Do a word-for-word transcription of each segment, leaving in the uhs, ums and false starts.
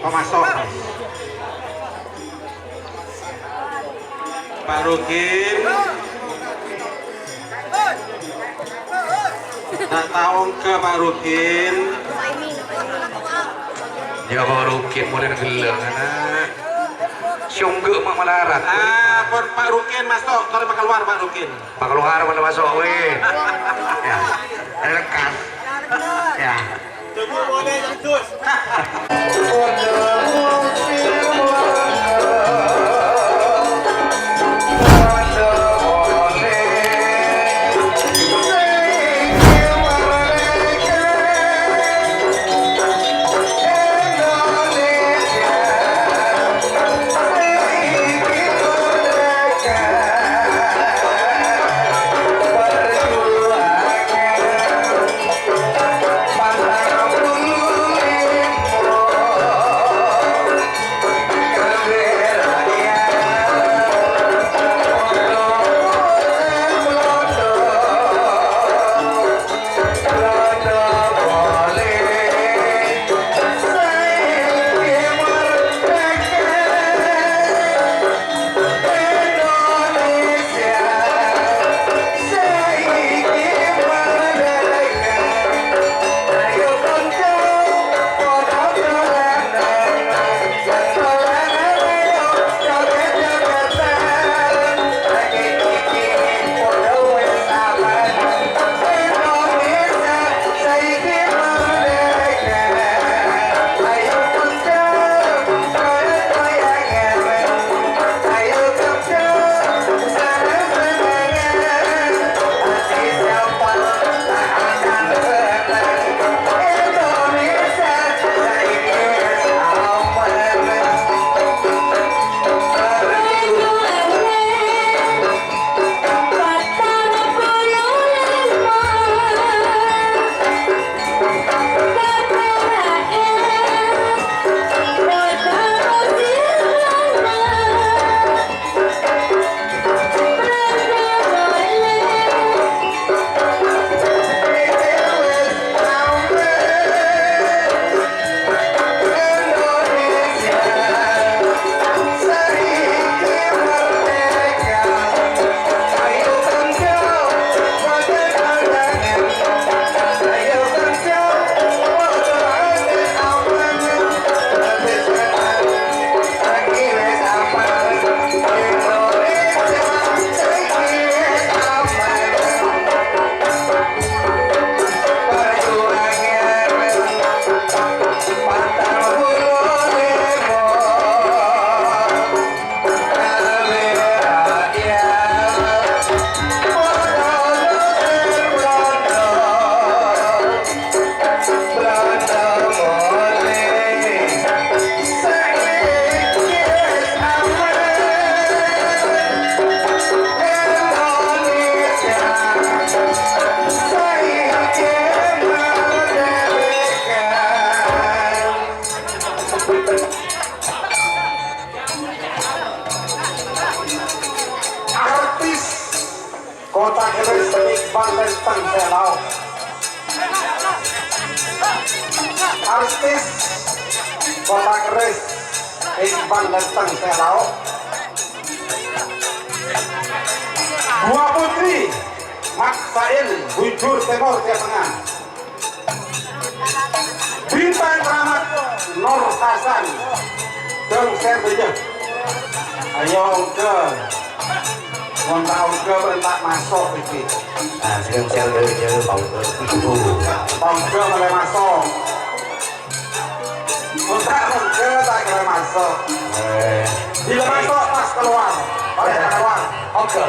Maso'. Pak Rukin. Ta' tao engghâ, Pak Rukin. Ya, Pak Rukin, molaè ghellâ', ana'. Sè ongghâ ma' malarat. Ah, pon Pak Rukin, maso', torè makalowar, Pak Rukin. Makalowar, maso', weh. Ya. Ayo, lekas. Ya. Artis Kota Keris, Iqbal Lenteng Selao. Artis Kota Keris, Iqbal Lenteng Selao. Gua Putri, Mat Sail, Bujur Timur, Aceh Tengah. Bintang Keramat, Nur Hasan, Deng Serbaya. Ayo, ongghâ. Mon ta' ongghâ, bâ'na ta' maso' iki. Ah, sè Deng Serbaya, Pak Ongghâ. Ibu. Pak Ongghâ molaè maso'. Mon ta' ongghâ, ta' kèra maso'. Eh. Bilâ maso' pas kalowar. Pas kalowar. Ongghâ.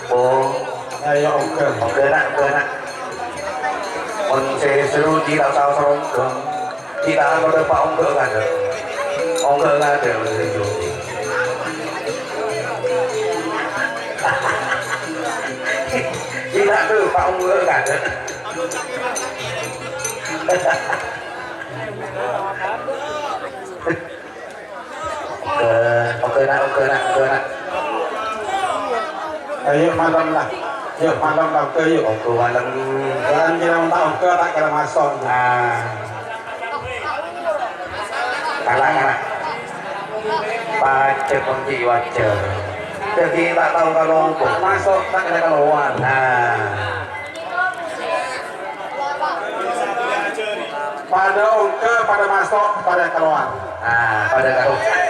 Oh, ayo, ongghâ. Ongghâ, Na', ongghâ, Na'. Mon sè seru, ghi' ta' tao soro ongghâ. Ghi' ta' tao dâpa' ongghâ kadâ'. Ongghâ kadâ', mon seru. Ghi' ta' tao dâpa' ongghâ kadâ'. Eh, oke, Na', oke, Na', oke, Na'. Ayo, malem, lah. Yo, malem, lah, oke, yo. Oke, malem. Jalan kira minta oke, tak kira masuk. Ah. Kalah, kalah. Pajak kunci wajar. Jadi, tak tahu kalau masuk, tak kira keluar. Nah. Padâ ongghâ, padâ maso', padâ kalowar. Ah, padâ kalowar.